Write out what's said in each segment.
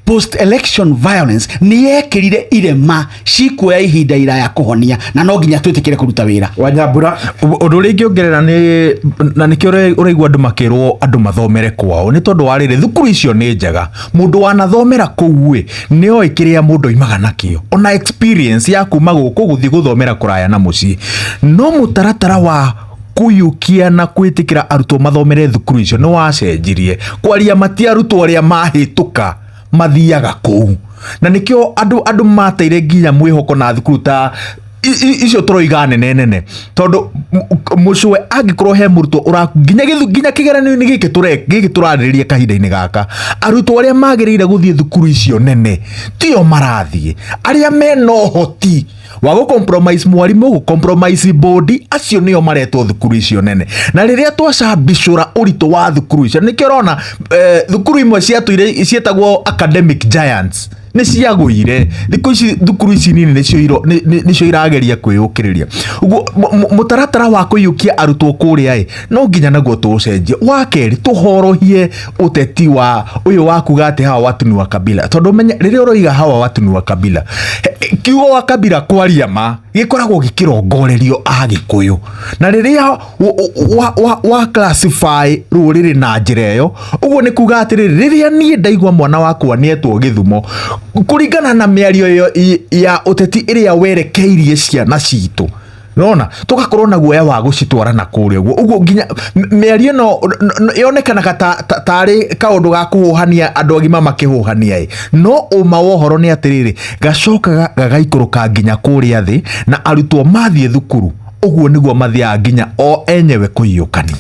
Post election violence nĩ yekĩrire irema cikuoya ihinda iraya kũhonia, na no nginya twĩtĩkĩre kũruta wĩra. Wanyambura. Ũndũ ũrĩa ingĩongerera nĩ na nĩkĩo ũraigua andũ makĩrwo andũ mathomere kwao, nĩ tondũ wa rĩrĩ, thukuru icio nĩ njega. Mũndũ wanathomera kũu ĩ nĩ oĩ kĩrĩa mũndũ oimaga nakĩo, ona experience ya kuma gũkũ gũthiĩ gũthomera kũraya na mũciĩ. No mũtaratara wa kũiyũkia na kwĩtĩkĩra arutwo mathomere thukuru icio nĩ wacenjirie. Kwaria mati arutwo arĩa mahĩtũka mathiaga kũu, na nĩkĩo andũ mateire nginya mwĩhoko na thukuru ta icio tũroiga nene nene, tondũ mũcũwe angĩkorwo he mũrutwo ũra nginya nginya kĩgeranio-inĩ gĩkĩ gĩkĩ tũrarĩrĩria kahinda-inĩ gaka, arutwo arĩa magĩrĩire gũthiĩ thukuru icio nene tio marathiĩ. Arĩa mena ũhoti wa gũ compromise mwarimũ, gũ compromise board, acio nĩo maretwo thukuru icio nene. Na rĩrĩa twacambicũra ũritũ wa thukuru icio, nĩkĩo ũrona thukuru imwe ciatũire ciĩtagwo academic giants nĩ ciagũire. Thikũ ici thukuru ici nini nĩcio irageria kwĩyũkĩrĩria. Ũguo mũtaratara wa kũiyũkia arutwo kũrĩa ĩ no nginya naguo tũũcenjie. Wa kerĩ, tũhorohie ũteti wa ũyũ wa kuga atĩ hawa watu ni wa kabila, tondũ menye rĩrĩa ũroiga hawa watu ni wa kabila, kiugo wa kabila kwaria ma gĩkoragwo gĩkĩrongorerio Agĩkũyũ, na rĩrĩa wa classify rũrĩrĩ na njĩra ĩyo, ũguo nĩ kuga atĩrĩrĩ, rĩrĩa niĩ ndaigua mwana wakwa nĩetwo Gĩthumo, kũringana na mĩario ĩyo ya ũteti ĩrĩa werekeirie ciana citũ, nona tugakorwo na guoya wa gucitwara na kuria uguo. Uguo nginya mĩario ĩno yonekanaga ta tarĩ kaũndũ ga kũhũhania andũ agima makĩhũhania ĩ, no ũma wa ũhoro nĩ atĩrĩrĩ, gacokaga gagaikũrũka nginya kũrĩa thĩ, na arutwo mathiĩ thukuru ũguo nĩguo mathiaga nginya o enyewe kũiyũkani.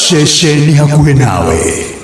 Ceceni hakuhĩ nawe.